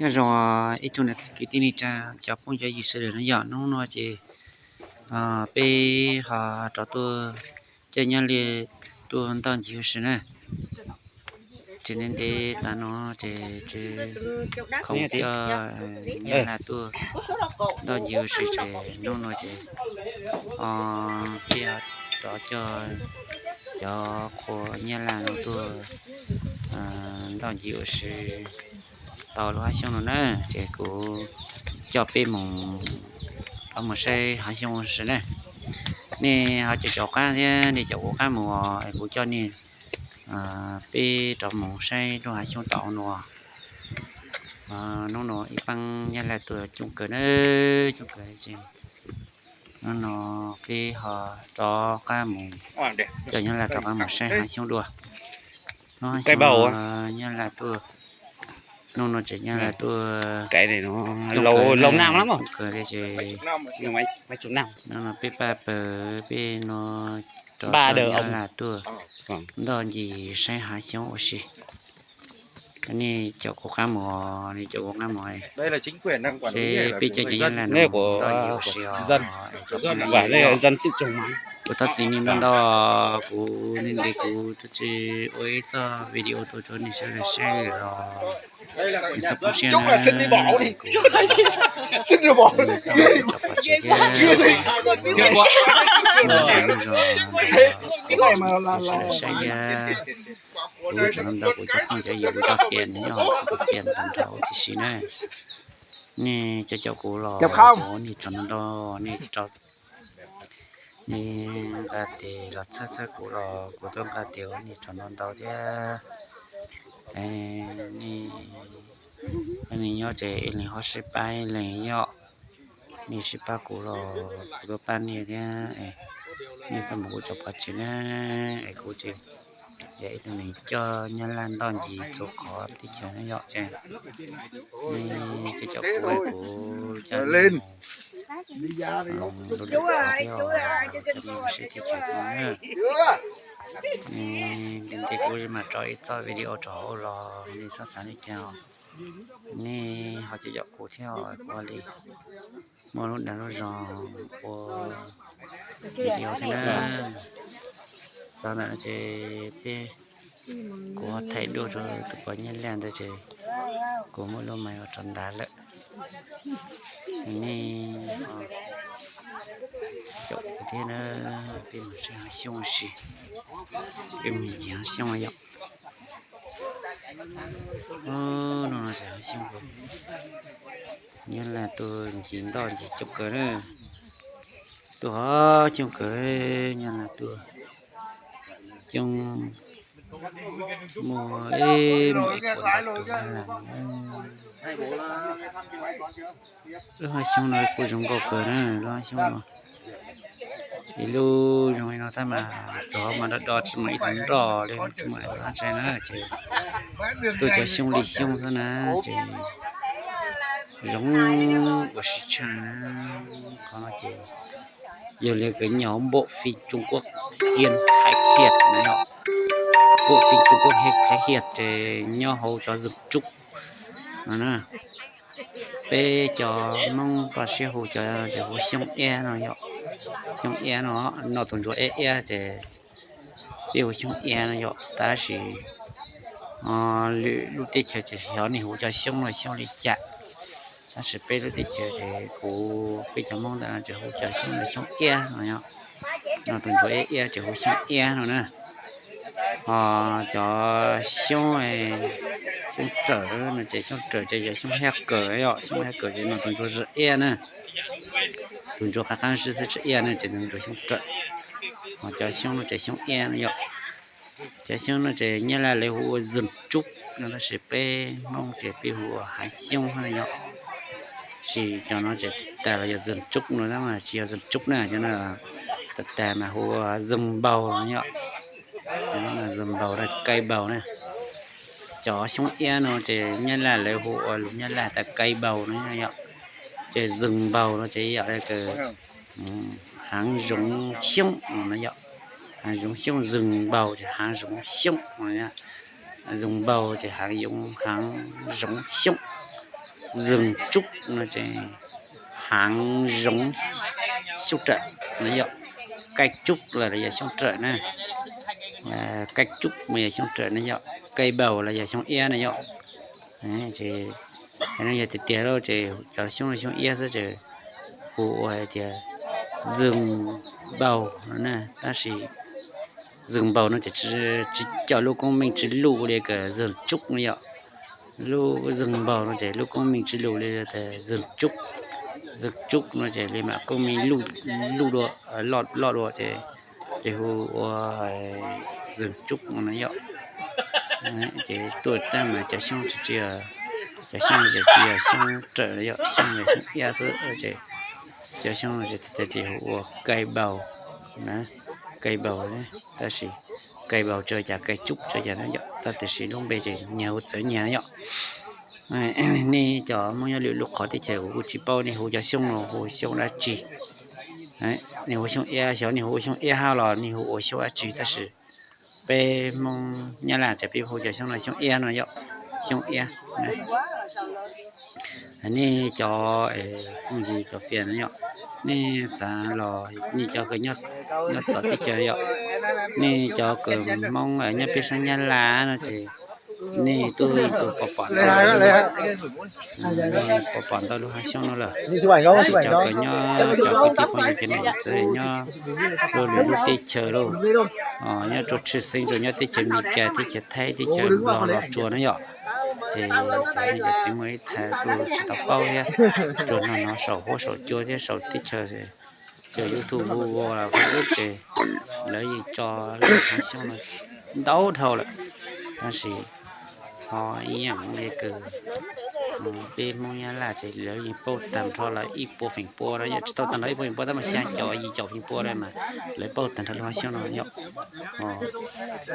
Nyob zoo ib tsoom niam txiv kwv tij neej tsa cov phooj cov ywg sawv daws no yom, hnub no ces peb ho rov tuaj coj Nyab Laj tuaj ntoj ncig ua si na. Tsis ntev ntev tas no ces tsis khoom coj Nyab Laj tuaj ntoj ncig ua si ces hnub no ces peb rov coj cov qhua Nyab Laj no tuaj ntoj ncig ua si tau lub hav xyoob no na. Ces kuv coj peb mus, rov mus saib hav xyoob ua si na. Nej ho cov caum qab thiab nej caum kuv qab mus es kuv coj nej peb rov mus saib lub hav xyoob tom no. Hnub no ib pab Nyab Laj tuaj coob kawg na, coob kawg ces hnub no peb ho rov qab mus, coj Nyab Laj rov qab mus saib hav xyoob dua. Hnub hav xyoob Nyab Laj tuaj, hnub no ces Nyab Laj tuaj coob kawg, coob kawg li ces hnub no peb pab pawg peb no rov coj Nyab Laj tuaj ntoj ncig saib hav xyoob ua si. Nej caum kuv qab mus, nej caum kuv qab mus, seb peb coj cov Nyab Laj no ntoj ncig ua si os. Kuv thov txim nej ntau ntau, kuv ntev ntev kuv twb tsis ua ib txoj video tuaj rau nej sawv daws saib los nej txhob poob siab na. Kuv tso pov tseg thiab, kuv lub zog sawv daws saib thiab. Kuv tseem ntau kuv cov phooj cov ywg kuv cov fans nyob kuv cov fans tag nrho huv tib si na. Nej cov caum kuv los kuv ua nej tsaug ntau ntau, nej nej nqa tes los txhawb txhawb kuv los kuv tuaj nqa tes ua nej tsaug ntau ntau thiab. Nej, nej nyob ces ib leeg ho sib pab ib leeg yom. Nej sib pab kuv los kuv tuaj pab nej thiab. Nej txhob mus kuv cov pov tseg na, es kuv ces yog ib tug neeg coj Nyab Laj ntoj ncig txhua qhov teb chaws no yom. Ces nej cov caum kuv, kuv coj nej mus lub lub qhov thiab, coj nej mus saib teb chaws no na. Ntev ntev kuv mam tso ib txoj video rau hauv los nej txhob xav li cas. Nej ho cov caum kuv thiab, kuv li muaj lub dag lub zog ua video thiab na. Txog ntawm no ces peb, kuv ho thaij duab rau tus poj Nyab Laj ntawd ces kuv muab lub mais ua rau ntab lawm. Nej caum kuv thiab na, peb mus saib hav xyoob ua si, peb mus ncig hav xyoob yom. No ces hav xyoob, Nyab Laj tuaj ncig ntoj ncig coob kawg na, tuaj ho coob kawg, Nyab Laj tuaj coob, muaj ib muaj ib puas ntau tus Nyab Laj no. Lub hav xyoob no kuj zoo nkauj kawg na, lub hav xyoob no. Ib lub zoo li no tab mas txog mas do do tsis muaj ib tug nroj li, tsis muaj ib tug dab tsi na, ces tuaj cov xyoob li xyoob xwb na, ces zoo ua si tshaj na. Qhov no ces yog li kws nyob hauv bộ phim Trung Quốc Hiên Thái Kiệt no yom. Bộ phim Trung Quốc Hiên Thái Kiệt ces nyob hauv cov rừng trúc no na. Peb cov Hmoob toj siab hu cov ces hu xyoob iab no yom. Xyoob iab no, noj tus ntsuag iab iab ces peb hu xyoob iab no yom. Tab sis lwm lub teb chaws ces xyov nej hu cov xyoob no xyoob li cas, tab sis peb lub teb chaws ces kuv, peb cov Hmoob ntawm no ces hu cov xyoob no xyoob iab no yom. Noj tus ntsuag iab iab ces hu xyoob iab no na. Ho cov xyoob, xyoob rawm no ces, xyoob rawm ces yog xyoob hiab kawm yom, xyoob hiab kawm ces noj tus ntsuag zim iab na. Tus ntsuag qab qab zib xwb tsis iab na ces tus ntsuag xyoob rawm. Ho cov xyoob no ces xyoob iab no yom. Cov xyoob no ces Nyab Laj lawv hu ua rừng trúc no tab sis peb Hmoob ces peb hu ua hav xyoob no yom. Tab sis cov no ces tag los yog rừng trúc no tab mas tsis yog rừng trúc na, cov no tag tag mas hu ua rừng màu no yom. Cov no rừng màu, cây màu na. Cov xyoob iab no ces Nyab Laj lawv hu ua lus Nyab Laj tias cây màu no yom. Ces rừng màu no ces yog li kws hav zoov xyoob no yom. Hav zoov xyoob, rừng màu ces hav zoov xyoob no yom. Rừng màu ces hav zoov, hav zoov xyoob. Zws Tsub no ces haav zoov xyooj rawm no yom. Kaij Tsub los yog xyooj rawm na, Kaij Tsub mas yog xyooj rawm no yom. Kaij Npaus los yog xyoob iab no yom. Ces no yog tiag tiag lawm ces cov xyoob no xyoob iab xwb ces hu ua hais tias Zws Npaus no na, tab sis Zws Npaus no ces tsis coj lub koob meej tsis luj li ka Zws Tsub no yom. Lub Zws Npaus no ces lub koob meej tsis luj li, Zws Tsub, Zws Tsub no ces li mam koob meej luj dua, loj dua ces li hu ua Zws Tsub no yom. Ces tuaj tab mas cov xyoob tsis, cov xyoob ces tsis yog xyoob rawm yom, xyoob yog xyoob iab xwb ces cov xyoob no ces hu ua Kaij Npaus na, Kaij Npaus, tab sis Kaij Npaus tsis ua cas, Kaij Tsub tsis ua cas na yom, tab tiam sis lub npe ces nyias hu txawv nyias na yom. Nej cov Hmoob nyob lwm lub qhov teb chaws kuv kuj tsis paub nej hu cov xyoob no hu xyoob dab tsi. Nej hu xyoob iab, xyov nej hu ua xyoob iab hab los nej hu ua xyoob dab tsi, tab sis peb Hmoob Nyab Laj ces peb hu cov xyoob no xyoob iab no yom, xyoob iab. Nej cov phooj ywg cov fia no yom, nej xav los nej cov kws nyob txawv teb chaws yom, nej cov kws Hmoob nyob peb sab Nyab Laj no ces nej tub tug pom pom ntau, pom pom ntau lub hav xyoob no lawm. Cov kws nyob, cov kwv tij phooj ywg cov niam txiv nyob lwm lub teb chaws lauj, nyob rua tshwj xeeb rua nyob teb chaws Amelikas, teb chaws Thaib, teb chaws Nplog los tsuas na yom, ces cov niam cov txiv muaj ib txha kuj tsis tau paub thiab, rua no no saum huab saum cua thiab saum teb chaws cov YouTube hu ua Facebook ces lawv yeej tso lub hav xyoob no ntau dhau lawm, tab sis ho ib yam li kws peb Hmoob Nyab Laj ces lawv yeej paub tag nrho lawm ib puas feem pua no yom, tsis tau tag nrho ib puas feem pua tab mas xya caum yim caum feem pua lawm mas lawv paub tag nrho lub hav xyoob no yom.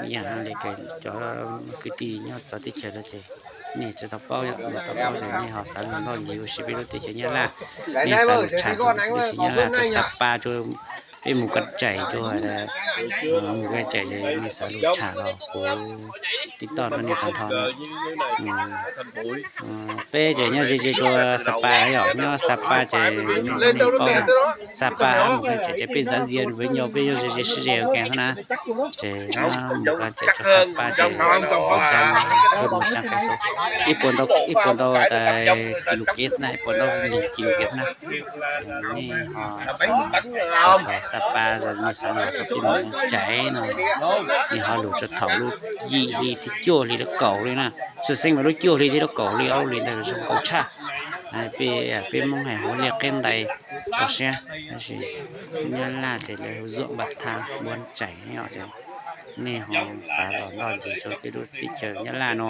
Ib yam li kws cov kwv tij nyob txawv teb chaws no ces nej tsis tau paub yom, nej tau paub ces nej ho xav los ntoj ncig ua si peb lub teb chaws Nyab Laj, nej xav los tsham rua lub teb chaws Nyab Laj, rua Xa Pas, rua peb mus Kav Tsaim, rua mus Kav Tsaim ces nej xav los tsham los kuv tij toj rua nej tag nrho no. Peb ces nyob ze ze rua Xa Pas yom, nyob Xa Pas ces nej paub, Xa Pas mus Kav Tsaim ces peb zav zias vwv nyo peb nyob ze ze sib ze ua ke xwb na. Ces nyob mus Kav Tsaim rua Xa Pas ces mus tsa, mus tsa kais xwb, ib puas ntau, ib puas ntau tas kis lus kev xwb na, ib puas ntau lis kis lus kev xwb na. Nej ho xav txog Xa Pas, nej xav los rua peb mus Kav Tsaim no, nej ho lug rua thaum lub yim hli thiab cuaj hli rua kaum hli na, tshwj xeeb mas lub cuaj hli thiab lub kaum hli ob lub hli ntawd zoo nkauj tshaj. Peb, peb Hmoob hais huav liaj qeb ntais rau siab, tab sis Nyab Laj ces lawv hu zuam npaj thab npuab tsaim os. Nej ho xav los ntoj ncig rua peb lub teb chaws Nyab Laj no,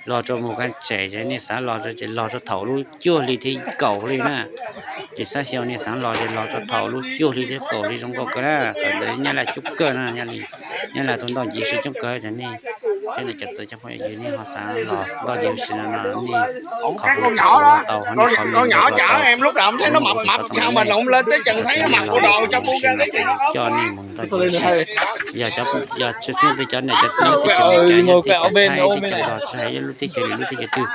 los rua mus Kav Tsaim ces nej xav los ces los rua thaum lub cuaj hli thiab kaum hli na. Ces xab xyoo nej xav los ces los rua thaum lub cuaj hli thiab kaum hli zoo nkauj kawg na, thaum ntawd Nyab Laj coob kawg na, Nyab Laj tuaj ntoj ncig ua si coob kawg ces nej cov niam cov txiv cov phooj ywg nej ho xav los ntoj ncig ua si no no nej qhov hu tau, nej comment tau, nej xov tooj ntawv nej coj nej mus ntoj ncig ua si, yog tshwj xeeb peb cov niam cov txiv nyob teb chaws Amelikas, nyob teb chaws Thaib, teb chaws Nplog, tsis hais lub teb chaws lwm lub teb chaws twg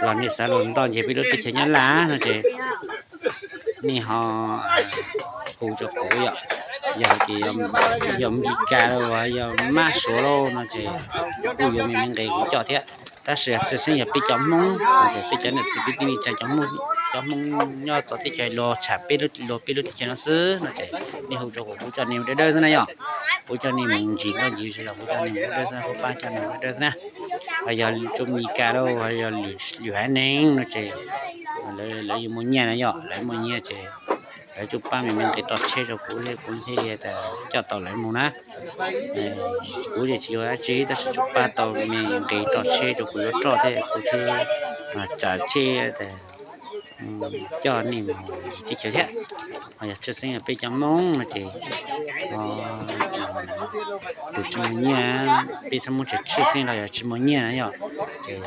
los nej xav los ntoj ncig peb lub teb chaws Nyab Laj no ces nej ho hu rua kuv yom. Yog hais tias yog Amelikas los yog Mab Suav lauj no ces kuj yuav me me nqe kuv coj thiab. Tab sis tshwj xeeb yog peb cov Hmoob, peb cov niam txiv kwv tij neej tsa cov Hmoob, cov Hmoob nyob txawv teb chaws los tsham peb lub, los peb lub teb chaws no xwb no ces nej hu rua kuv, kuv coj nej mus dawb dawb xwb na yom. Kuv coj nej mus ntsis ntoj ncig ua si los kuv coj nej mus dawb dawb xwb, kuv pab coj nej mus dawb dawb xwb na. Ho yog rua Amelikas lauj, ho yog lwm haiv neeg no ces lawv yuav muaj nyiaj na yom, lawv muaj nyiaj ces lawv yuav pab me me nqe rau tsheb rau kuv thiab kuv thiaj li coj tau lawv mus na. Kuv ces tsis yuav dab tsi tab sis yuav pab tau me nqe rau tsheb rau kuv yuav roj thiab kuv thiaj tsav tsheb coj nej mus ncig teb chaws thiab. Ho yog tshwj xeeb yog peb cov Hmoob no ces tus tsis muaj nyiaj, peb txhob muab tshwj xeeb los yog tsis muaj nyiaj na yom. Ces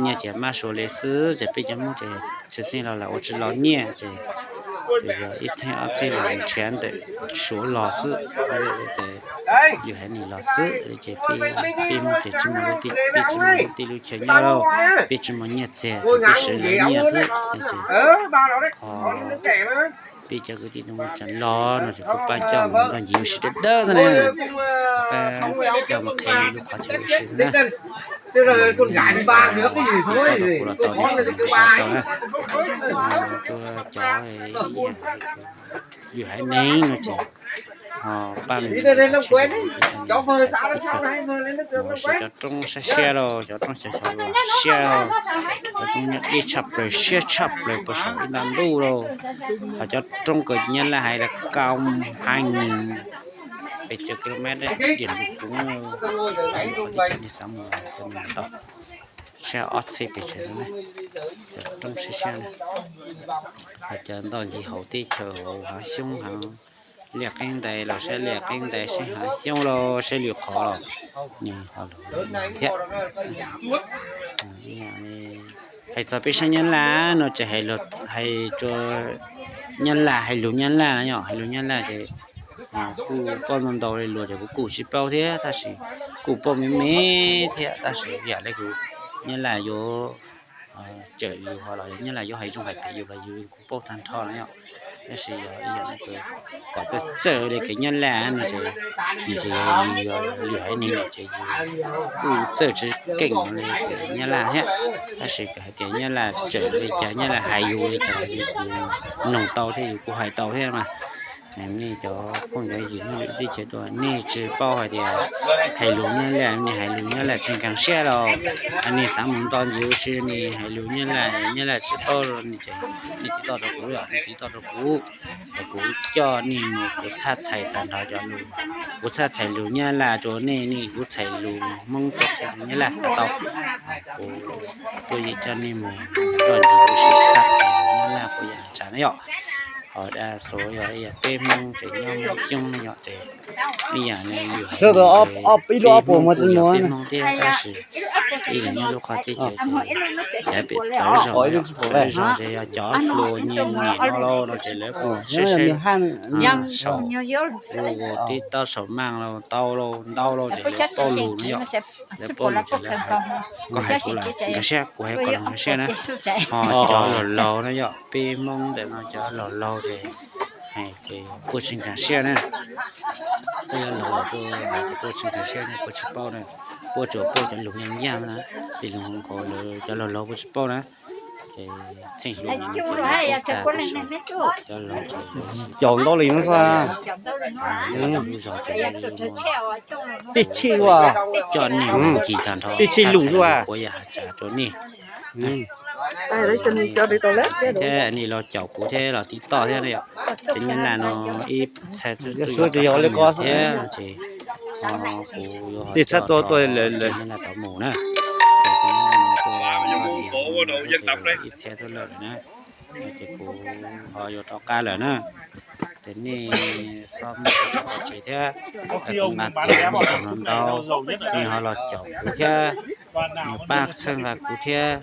nyiaj ces Mab Suav li xwb ces peb cov Hmoob ces tshwj xeeb los lam ua tsis los nyiaj ces ib txheeb ob txheeb los nrhiav ntawm Suav los xwb. Ces Lwm haiv neeg los xwb ces peb, peb Hmoob ces tsis muaj lub teb, peb tsis muaj lub teb lub chaw nyob lauj, peb tsis muaj nyiaj txiag ces peb siv lawv nyiaj xwb ces peb cov kwv tij neej tsa los no ces kuj pab coj mus ntoj ncig ua si dawb dawb xwb na, pab coj mus qhia lub qhov chaw ua si xwb na. Kuv los tau, tau na, rua cov lwm haiv neeg no ces pab mus ua si cov roob siab siab lauj, cov roob xyov xyov los siab lauj, cov roob nyob deb tshaj plaws siab tshaj plaws puag saum ib nta ntuj lauj, hos cov roob kws Nyab Laj hais tias kaum hai nghìn pes tsawg kis lus mev deb diam lug kuv, qhov teb chaws nej xav mus mus tau, saib ob txhais pes tsawg na, cov roob siab siab na, hos cov ntoj ncig hauv teb chaws hauv hav xyoob hav liaj qeeb ntais los saib liaj qeeb ntais saib hav xyoob los saib lwm qhov los nws ho lug thiab. Hais txog peb sab Nyab Laj no ces hais rua Nyab Laj, hais lug Nyab Laj no yom, hais lug Nyab Laj ces kuj paub ntau ntau li luag ces kuv kuj tsis paub thiab tab sis kuj paub me me thiab tab sis yam le kuv Nyab Laj yuav tsawm yus ho los Nyab Laj yuav hais zoo hais phem yus los yus kuj paub tag nrho no yom. Tab sis yog ib yam kom txawj txawj li kev Nyab Laj no ces yus ces yog yus yog lwm haiv neeg no ces yus kuj txawj tsis keej li kev Nyab Laj thiab. Tab sis hais tias Nyab Laj tsawm li cas Nyab Laj hais yus li cas los yus kuj noog tau thiab yus kuj hais tau thiab mas. Nej cov phooj cov ywg nyob lwm teb chaws tuaj nej tsis paub hais tias hais lus Nyab Laj, nej hais lus Nyab Laj tsis nkag siab los nej xav mus nto ncig ua si nej hais lus Nyab Laj, Nyab Laj tsis paub los nej tiv toj rau kuv, nej tiv toj rau kuv, kuv coj nej mus, kuv txhaj txhais tag nrho cov lus, kuv txhaj txhais lus Nyab Laj rau nej, nej kuv txhais lus Hmoob rau Nyab Laj tau. Kuv tuaj yeej coj nej mus nto ncig ua si txhaj txhais lus Nyab Laj kuv yam tsav na yom. Ho dab xov yog ib yam peb Hmoob ces nyob Hmoob coob no yom ces ib yam li yus hais peb Hmoob kuj yog peb Hmoob thiab tab sis ib yam nyob lub qhov teb chaws ces lawv pem txawv zog, txawv zog ces yog cov hluas nyiam nyiam no lauj no ces lawv pem saib saib saum, ua tiv toj saum maj los tau lauj ntau lauj ces lawv paub lus no yom. Lawv paub lus ces lawv hais, koj hais kuv los nkag siab, kuv hais koj los nkag siab na. Ho cov laus laus na yom, peb Hmoob ntawm no cov laus laus ces hais ces puab tsis nkag siab na. Puab yuav laus lawm puab hais ces puab tsis nkag siab na, puab tsis paub na, puab tsuas paub cov lus nyaj nyaj na, ces lus nkaus lawv cov laus laus puab tsis paub na. Ces txheej hluas no ces lawv paub tag tab sis cov laus ces caum ntau li no xwb. Lub zog ces peb txhij ua, coj nej mus ncig tag nrho txhaj txhais lus kuv yam tsav rau nej. Thiab nej los caum kuv thiab los tiv toj thiab na yom. Ces Nyab Laj no ib txhia tuaj thiab no ces kuv yuav txhaj tuaj tuaj Nyab Laj rov mus na. Ces kuv Nyab Laj no tuaj ib txhia tuaj lawm na, ces kuv ho yuav rov qab lawm na. Ces nej xob mej rau pov tseg thiab, kuv nqa tes nej tsaug ntau ntau, nej ho los caum kuv thiab, nej pab txhawb nqa kuv thiab,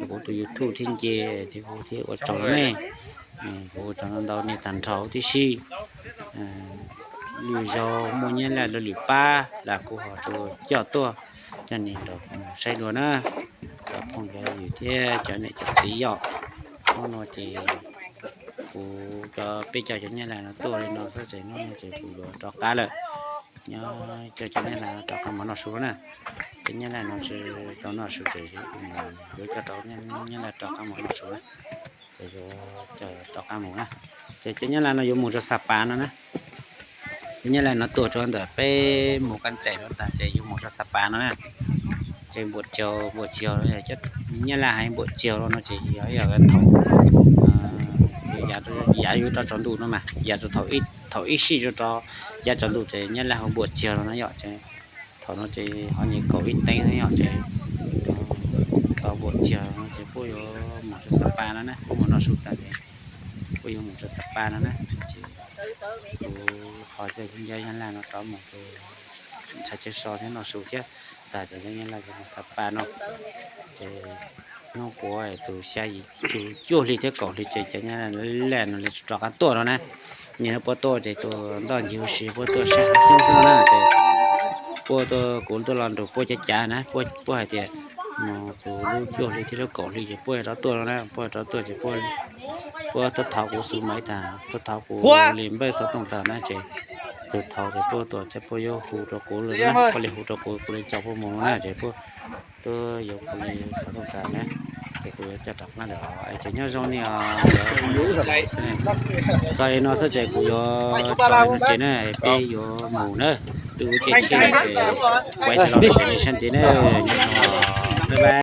kuv tus YouTube thiaj nce, thiab kuv thiaj ua tsaug rau nej. Kuv ua tsaug ntau ntau nej tag nrho huv tib si. Lwm zaug muaj Nyab Laj lwm pab los kuv ho rov coj tuaj coj nej nrog saib dua na, cov phooj cov ywg thiab cov niam cov txiv yom. Hnub no ces kuv cov peb cov cov Nyab Laj no tuaj li no xwb ces hnub no ces kuv yuav rov qab lawm. Nyob coj cov Nyab Laj rov qab mus noj su na. Cov Nyab Laj no tsis tau noj su ces yuav coj rov, Nyab Laj rov qab mus noj su na. Ces yuav coj rov qab mus na. Ces cov Nyab Laj no yuav mus rau Xa Pas no na. Cov Nyab Laj no tuaj rau ntawm peb mus Kab Tsaim rau ntag ces yuav mus rau Xa Pas no na. Ces npuam tsaug npuam tsaug, Nyab Laj hais npuam tsaug los no ces yog yog thaum yav yuav rov tsaus ntuj no mas, yav thaum ib sij rau rov yav tsaus ntuj ces Nyab Laj hu npuam tsaug los no yom. Ces thaum no ces ho nyuam kaum ib teev no yom ces tau npuam tsaug no ces puab yuav mus rau Xa Pas no na, puab mus noj su tas ces puab yuav mus rau Xa Pas no na. Ces kuv ho coj cov Nyab Laj no rov mus rau ntshav chaw so thiab noj su thiab tas ces cov Nyab Laj mus Xa Pas no. Ces hnub puav txug xya yim cuaj hli thiab kaum hli ces cov Nyab Laj no li rov qab tuaj no na. Nim no puab tuaj ces tuaj ntoj ncig ua si, puab tuaj saib hav xyoob xwb no na ces puab tuaj, kuv tuaj los nrug puab cav cav na, puab hais tias mus txug lub cuaj hli thiab lub kaum hli ces puab rov tuaj no na, puab rov tuaj ces puab tuaj thov kuv xub maim tag, tuaj thov kuv li npawj xov tooj tag na ces txug thaud ces puab tuaj ces puab yuav hu rau kuv lawm na, puab li hu rau kuv, kuv li tso puab mus no na ces puab tuaj yuav kuv li xov tooj tag na, ces kuv yuav coj rov qab lawm os. Ces nyob zoo nej os, txog li no xwb ces kuv yuav tso no tsev na, peb yuav mus na, twb ua ciaj tshiab lawm ces kuv ib txhia los tsev nej sab ntev na, nyob zoo, bye bye.